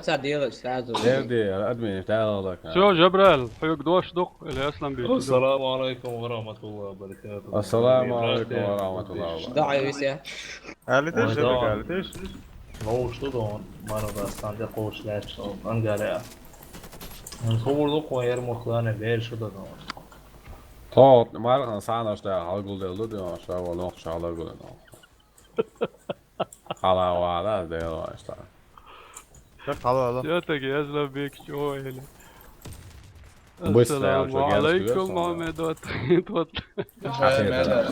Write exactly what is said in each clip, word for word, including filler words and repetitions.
Ца делаешь сразу. Дерди, админ, тӀалалака. Всё, Жабраил, хьоьга дош доккху, или Асланбек? Ассаламу алайкум ва рахматуллахи ва баракатуху. Ассаламу алайкум ва рахматуллахи ва баракатуху. Да, Айвис, я. Алитиш, Ой, Жабраил, да. Алитиш. Ловуш ду дон, мана да стан де кхош лаьтташ, ангаре. Ан ховр ду кхо яр мохлане бер шу да дон. Тхо, мархан санаш да, хьалгул дел ду дон, ша ва нох ша хьалгул дон. Хала вала, дела вала. Всё, хала вала. Всё-таки Асланбек чё, или? Быстро, Ассаламу алейкум, Мухаммед, вот, вот.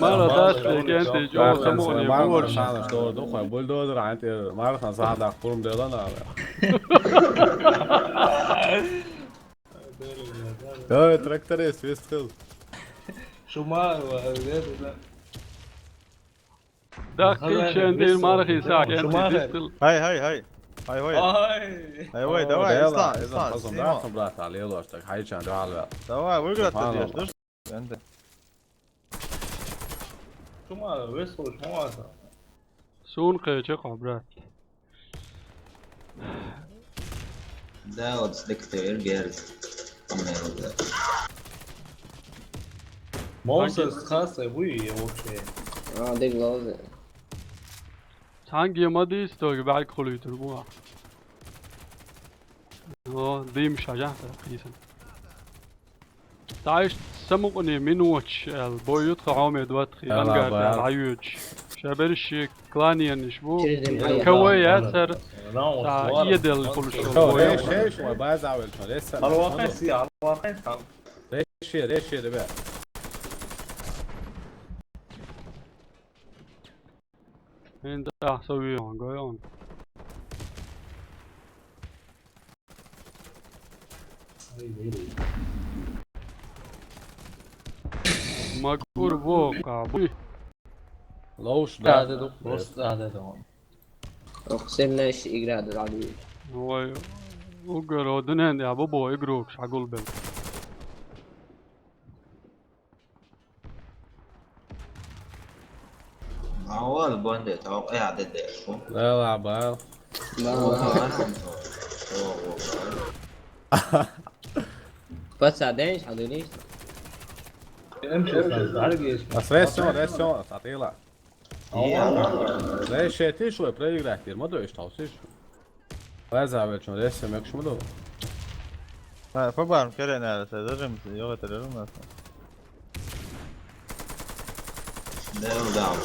Мара дас, я кенти, чё, самони, Мара борщ. Сан, что, ну, хоть бульдозер, анти, Мара Сан, сада, курм дела на. Давай, тракторист, выстрел. Шума, э, это, да. Да, Ага, кичен дир выстрел. Мархи са, кенти, Шума, выстрел. Хай, хай, хай. Хай, хай. Ай. Хай, хай, давай, Дела, Ислам, Ислам, Ислам, пазом, Ислам. Да, сон брат, а лело, так, хай, чан, да, да. Давай, выиграть ты держишь, да? Энди. Шума, выстрел, шума. Сун кхечи кхо, брат. Да, вот с диктор герд. Мосес хассе буй вообще. А, диг лозе. Цхьанге ма дийца, тоги бӀаьрг хуьлуьйтур бу. О, диймаш хьажахь, кхийсан. Даишта самукъане миноташ аьлла, бой ю тха хьоме доттагӀий, ангар тӀехь дӀайоьдуш. Ша берриш шен кланенаш бу. КВ яцара, цхьа эделла хуьлуш йолу бой ю. Реши, реши, ребят. ХӀинца ахь со вийгӀан гой хьуна. Магур вокха буй. Ловш да. Да, да, да, просто да, да, да. Ох, сильная игра, да, да. Ой, угар, о, дуьнен, я, бу бо игрокаш хьагулбелла. Авал бонде тав я де де шу. Ла ла бал. Ла ла. Паца день, а день. Ас ресё, ресё, сатила. Ресё, ты что, проиграть, ты ма дойш, тав сиш. Веза велчун рессе мекшмуду. Ха, фабарм керен ара, се зажим, йога терерун нас. Дел да, ба.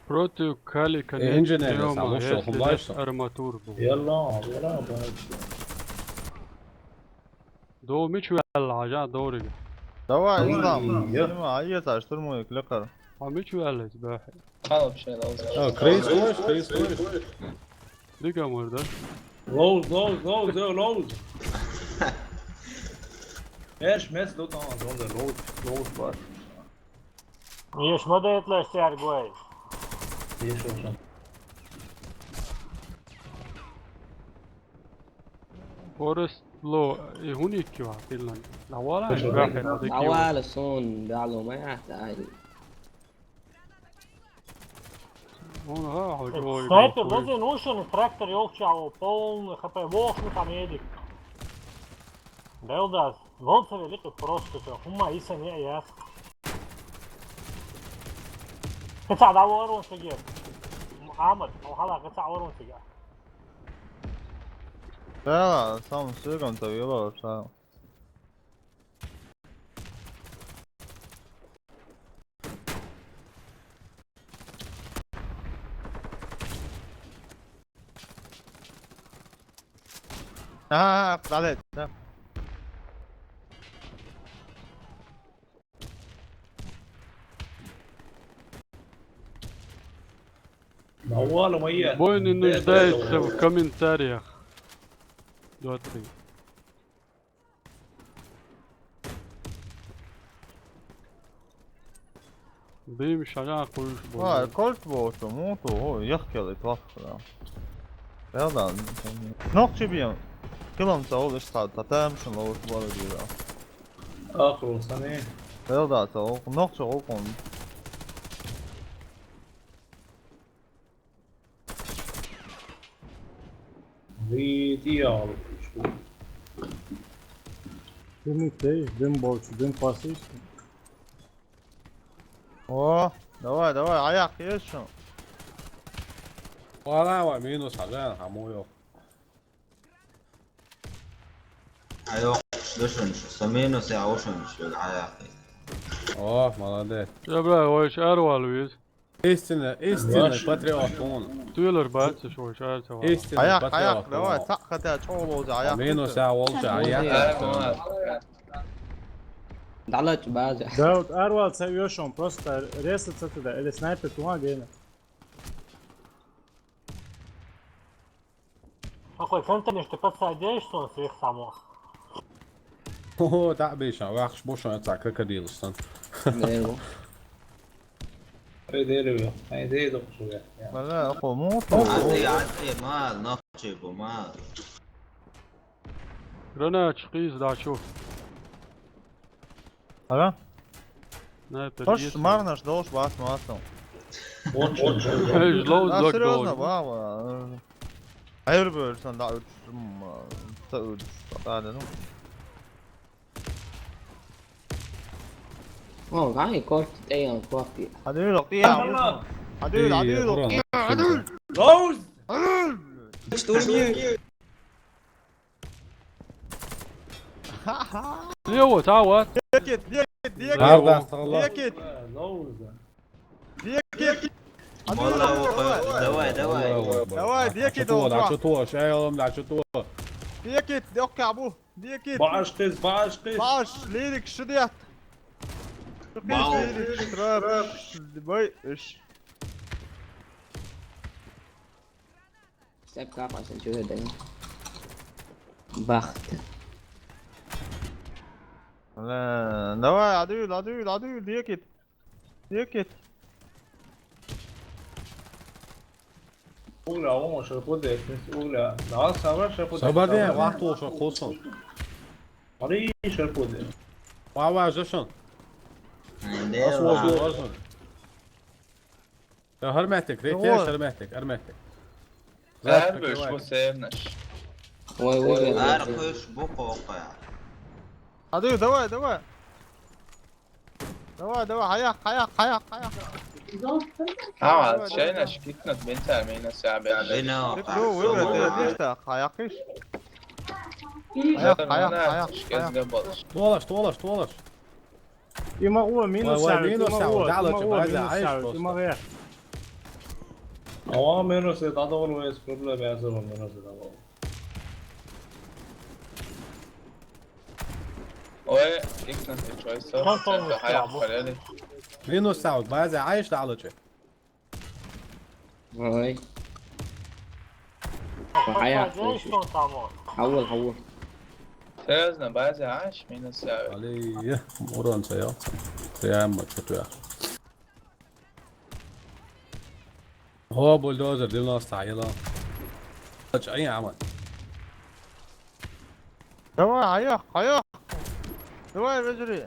Против Калика. Э, нет, инженер, Лёма, сам ушел, если хумлай, нет что? Арматур был. Яла, яла, ба. До мич ваьлла хьажа, дорига. Давай, Ислам, я. Сима, а я та штурмуй, клекар. А мич ваьлла, бахи. Хьалаб шайла. О, крейс лош, крейс лош. Дига мар, да? Лоуз, лоуз, лоуз, лоуз, лоуз. Эш мес до там, зонда лоуз, лоуз бар. Еш ма дайт леш цар гой. Еш лоуз. Форест ло, и хӀун икки ван хилан? Давала, бахи, давала сон, дало ма яхта ай. Вон, ха, хо, хо, снайпер, хо, лазен ушен, трактор ёлча, полный хп, вохну там едик. Белдас, вон ца велик просто, хӀума иса не яс. Каца да ворон сегер. Мухаммад, о хала каца ворон сегер. Да, сам сыгом-то вело, сам. А, далее, да. Бой не нуждается в комментариях. Двадцать. Дим шаган куш бу. Ва, кольт бу, муту, о, яхкели тохра. Белдан. Нохчи бим. Килом са ол ишта, татам шун ол бу бира. Ахру сани. Белда са ол, нохчи ол кон. Ты не делал. Ты не ты, дым больше, дым пасись. О, давай, давай, аякъ еш шун. Вала, вала, минус, хьажа, хьамуйо. Айо, душун, со минус, я ушун, шо аякъ. О, молодец. Я, бля, ой, шар вал виз. Истинно, истинно патриот он. Туйлар бац, шо шар цава. Истинно патриот. Аякъ, аякъ, давай, сакъ хата чолоз, аякъ. Минус, я волча, аякъ. Далач база. Да, вот арвал ца ешон, просто резать ца туда, или снайпер тума гена. Какой центр, что подсадишь, что он всех самых? О, да, бейша, вахш бошон, это крокодил, что. Нерву. Ай, дерево, ай, дерево, что я. Бля, хо, муту. Ай, ай, мал, нахчи, бу, мал. Гранач, къиз, да, чё? Ага. На, это. Хош, есть. Марнаш, долш, бас, масом. Очень. Эй, жлоу. Да, зак серьёзно, долш. Баба. Айыр бөрсэн, да, үтсүм, да, үтс, да, да, ну. О, гани, корт, эй, он, корт. Адыл, окти, я. Адыл, адыл, окти, адыл. Роуз! Адыл! Что ж мне? Лево, та вот. Декет, декет, декет. Бар да, сала. Декет. Декет. Валла, давай, давай, давай. Давай, декет, а что то, а что то, шай алам, а что то. Декет, дёк кабу. Декет. Баш кыз, баш кыз. Баш, лирик, шидет. Бау. Лирик, шрап. Бай, иш. Step капа, sen чё это? Бахт. Ла, давай, адыл, адыл, адыл, декет. Декет. Угля, он шерпуде, угля. Да, сава шерпуде. Сабаде, вахт ол шерпусон. Ари шерпуде. Ва, ва, жашон. Ас, ва, ва, ва. Ва, ва. Я, гьарматик, рейт, я, гьарматик, гьарматик. Гьар беш бу севнаш. Ой, ой, ой, ой. Гьар хуш бу къокъа. Адыл, давай, давай. Давай, давай, аякъ, аякъ, аякъ, аякъ. Ама, давай, шайнаш, давай. Кикнат, бен тар, мен на сабе. Бен о, бен о, бен о, бен о, аякъ иш. Аякъ, аякъ, аякъ, аякъ. Туалаш, туалаш, туалаш. Има уа, минус. Вай, вай, сяви, минус има сяви, уа, дала има чу, уа, база, минус айш сяви, просто. Има гъя. Ава минус, это догъур вес, проблема я зор, минус, это догъур. Ой, икс на ты чой, со, Хан сен солнышко, хаял бу. Халели. Минус сяви, база, айш дала чу. Ой. Ва, аякъ, слышишь? Хавул, хавул. Серьёзно, база, аш, минус сяви. Али, урон сяви. Прямо что-то. О, бульдозер, девяносто, ела. Ач, ай, аман. Давай, аякъ, аякъ. Давай, выжри.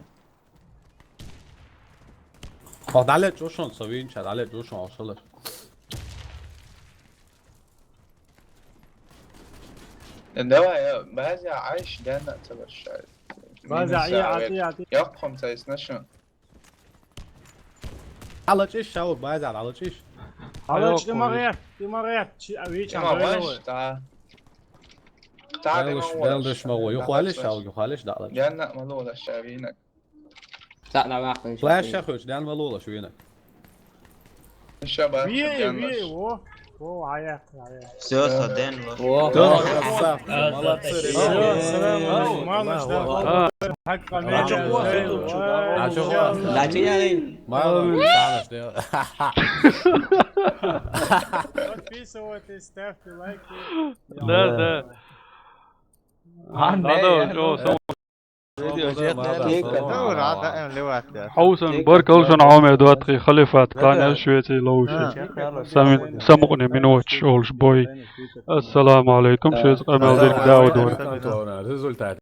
О, дале чушон, со винча, дале чушон, ошолор. Э, давай, э, база айш, дана, цавар шай. База, минус ай, сяви. Ати, ати. Ёкъ, хом цайс нашо. Алачиш, шау, база, алачиш. Алач, ты морет, ты морет, чи, а, вич, Има а, ваш, давай. Та. Та, Белыш, има ваш. Белыш, ма, ой, юхалиш, шау, юхалиш, да, алач. Дана, ма, лола, шавина. Сакъ, давай, ахын. Флеш шахуч, дан валула шуина. Шабаш, Вие, дан вие, ваш. О, о, аякъ, аякъ. Всё, со ден, ваш. О, Всё, о, красавцы, о, молодцы, о, ребята. Всё, салам алейкум, мама, ждала. А. Хакъ, а чё, а чё, а? Начали. Мало, Саныч, да. Подписывайтесь, ставьте лайки. Да, да. А, да, да, да, чё, да. Хьовсан, баркалла шуна, Ӏомер доттагӀий, халифат, кханел швеций ловши. Самукъни минуташ олуш бой. Ассаламу Ӏалайкум, шуьца къамел дирг Дауд вара. Результат.